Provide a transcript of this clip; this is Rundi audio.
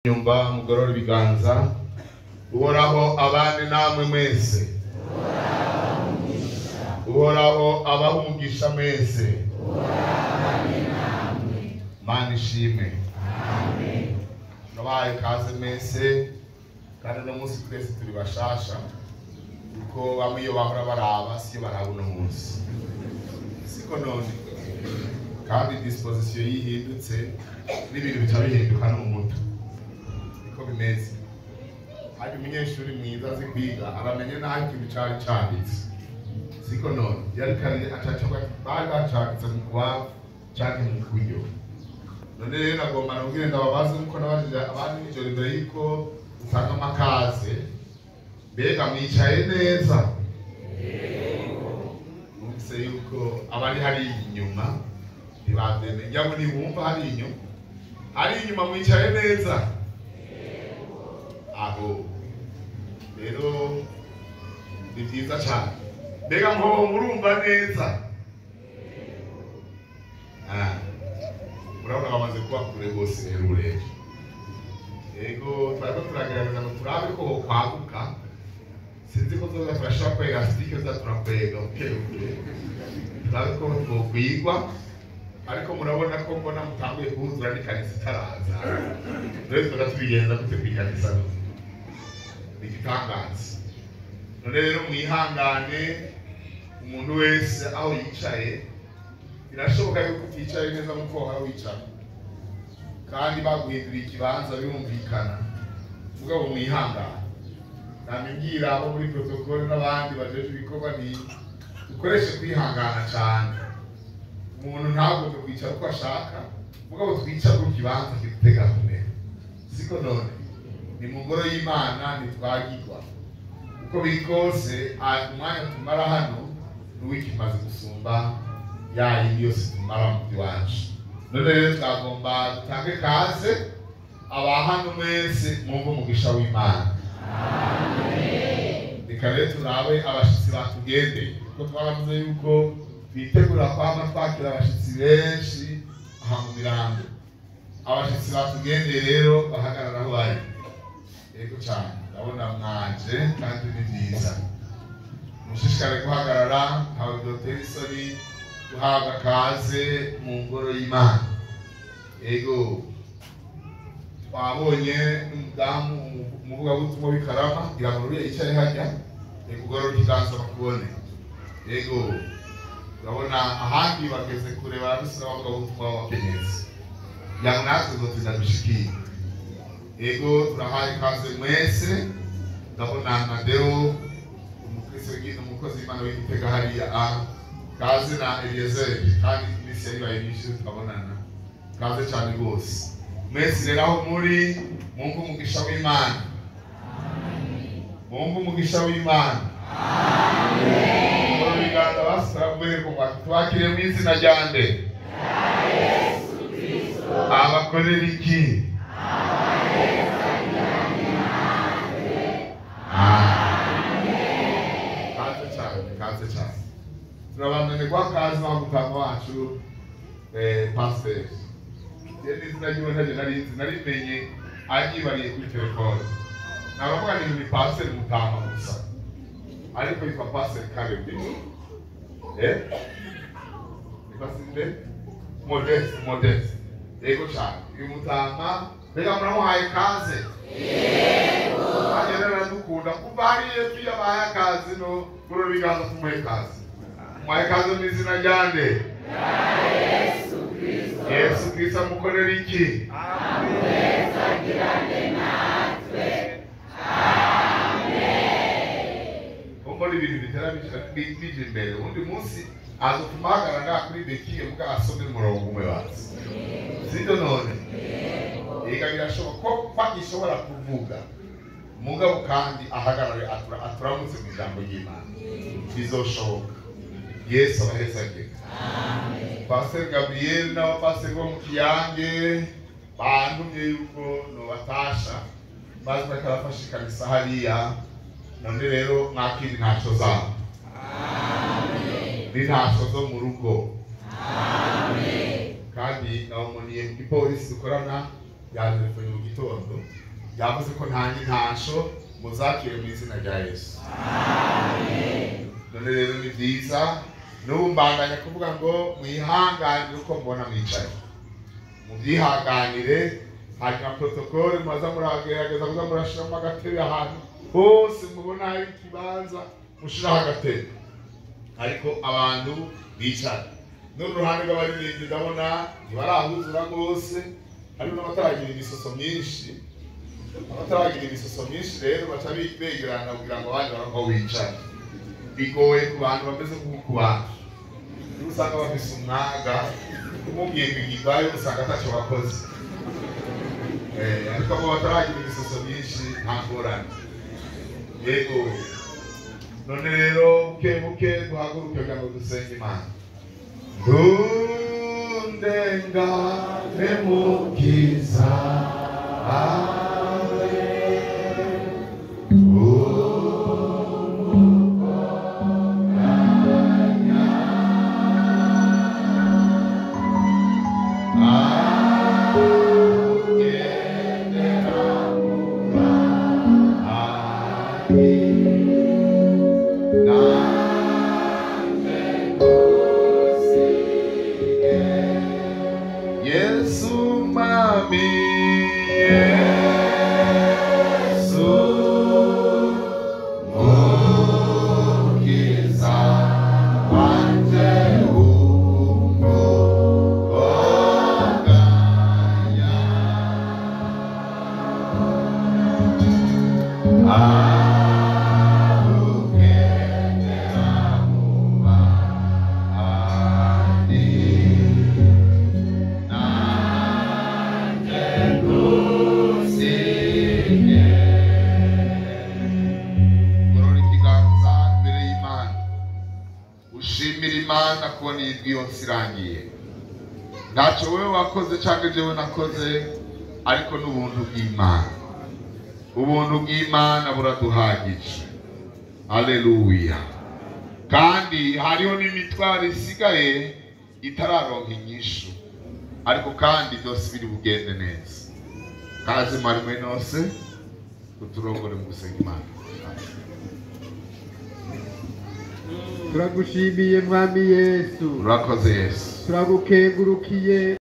Nyumba mugorora ibiganza, Uhoraho abane namwe mwese. Uhoraho abahe umugisha mwese. Mana ishimwe. Turabahaye kaze mwese, kandi uno munsi twese turi bashasha, kuko bamwe iyo bahora baraba siyo baraba uno munsi, siko none? Kandi disposition yihindutse n'ibintu bica bihinduka no mu mutwe, niko bimeze. Hari umunyeshuri mwiza azi kwiga, aramenye n'aho ikintu cari canditse, siko none? Yari kare acaca bari bacanditse mu kubavu canke mu kuryo. None rero nagomba nabwire, ndababaze nkuko nabajije abandi nijoro imbere yuko utanga amakaze: mbega mwicaye neza? Numvise yuko abari hariya inyuma ntibavyemeye. Ngira ngo ntibumva hariya inyuma. Hariya inyuma mwicaye neza? Aho rero ni vyiza cane. Mbega mhoho murumva neza? Ah, murabona bamaze kuba kure rwose. Rero rero yego, twariko turagerageza ngo turabe ko hokwaguka. Sinzi ko zoza turashobora kwega sitike, zoza turakwega buke buke, turabe ko twokwigwa. Ariko murabona ko mbona mutanguye kuhuzura n'ikanisa itaraza. Rero tuza tubigenza gute kw'ikanisa? Ni igitangaza. None rero mwihangane, umuntu wese aho yicaye, birashoboka yuko uticaye neza nkuko wahora wicara, kandi baguhinduriye ikibanza, birumvikana. Mugabo mwihangane. Namibwira abo muri protocole n'abandi bajejwe ibikorwa ni dukoreshe kwihangana cyane. Umuntu ntabwo kwicara uko ashaka, mugabo twicara ku kibanza kidutega kumera, siko none? Ni mu ngoro y'Imana, ntitwagirwa. Uko biri kose, umwanya tumara hano n'uw'ikimaze gusumba ya yindi yose tumara mu by'iwacu. None rero twagomba dutange kaze aba hano mwese, mwumve umugisha w'Imana. Reka rero turabe abashitsi batugendeye, kuko twaravuze yuko twitegura kwama twakira abashitsi benshi aha mu mirango. Abashitsi batugendeye rero bahagarara aho bari. Yego cyane, ndabona mwaje kandi ni byiza. Mushishikare guhagarara, ntawe byotera isoni guhabwa kaze mu ngoro y'Imana. Yego, twabonye n'umudamu umuvugabutumwa w'ikarama, ngira ngo uriya yicaye hajya. Reka ugorora ikiganza bakubone. Yego, urabona ahandi bageze kure, barabise n'abavugabutumwa b'abakenyezi. Ngira ngo natwe tuzotinda dushikire. Yego, turahaye ikaze mwese. Ndabona Nadeo, umukristo w'igino, umukozi w'Imana w'Igitega hariya. A kaze na Eliezer, kandi iminsi yari ibaye myinshi tukabonana. Kaze cyane rwose mwese. Rero aho muri, mwumve umugisha w'Imana, mwumve umugisha w'Imana. Mu biganza basabwe ngo twakire mu izina rya nde? Abakorera iki? Kaze cyane, kaze cyane. Turabandane kwa kaze wa mutama wacu, pasiteri. Rero n'izina ryiwe ntaryo narizi, narimenye anyibariye kuri telefone. Nabavuga ni pasiteri Mutama gusa, ariko yitwa Pasiteri Karebi, ni pasiteri Modeste. Modeste, yego cyane. Uyu mutama mbega muramuhaye kaze? Yego. Rero aradukunda kuva hariya tuyabahaye akazi. No kuri ibiganza tumuhe kaze. Muhaye kaze mu izina rya nde? Yesu Kristo. Amukorera iki? Kuko ibintu bitera bija imbere. Undi munsi azotuma ahagarara ngaha kuri bekiye muga asome umurongo umwe bazi, sibyo none? Yega, birashoboka ko bagishobora kuvuga, mugabo kandi ahagarare aturamutse mu ijambo ry'Imana, bizoshoboka. Yesu abahezagire. Pastor Gabriel n'abapasiteri bo mu Kiyange bantumye yuko nobatasha, maze bakarafasha ikanisa hariya. None rero mwakira intasho zabo, n'intasho zo mu rugo. Kandi nabamoniye mu gipolisi dukorana. Yantelefone mu gitondo, yavuze ko ntange intasho, muzakire mu izina rya Yesu. None rero ni byiza, n'ubu mbandanya kuvuga ngo mwihanganire uko mbona mwicaye, mubyihanganire. Hanyuma protokole muraza muragerageza kuza murashiramo agatebe ahantu hose mubona hari ikibanza, mushiraho agatebe, ariko abantu bicara. N'uruhande rw'abaririmbyi ndabona ntibarahuzura rwose, harimo n'abataragira imisoso myinshi. Abataragira imisoso myinshi rero baca begerana kugira ngo abandi baronke aho bicara. Bigoye ku bantu bameze nk'uku bantu, niba usanga bafise umwaga umubwiye ngo igigwayo usanga ataco bakoze. Ariko abo bataragira imisoso myinshi nta ngorane. Yego, none rero buke buke duhaguruke kugira ngo dusenge Imana. Ndundengane mukiza awe, umugoranya agendera mu bahari, nanje ngusige. Yesu mami, Yesu mukiza wanje, umugoranya agendera mu bahari, nanjye ngusige. Gorora ikiganza imbere y'Imana, ushimire Imana kubona iyi ndwi yose irangiye. Ntacyo wowe wakoze cyangwa jewe nakoze, ariko n'ubuntu bw'Imana. Ubuntu bw'Imana buraduhagije. Haleluya. Kandi hariho n'imitwaro isigaye itararonka inyishu, ariko kandi byose biri bugende neza. Kaze mwari mwenose uturongore mu gusenga Imana. Turagushimiye Mwami Yesu, Urakoze Yesu, turagukengurukiye.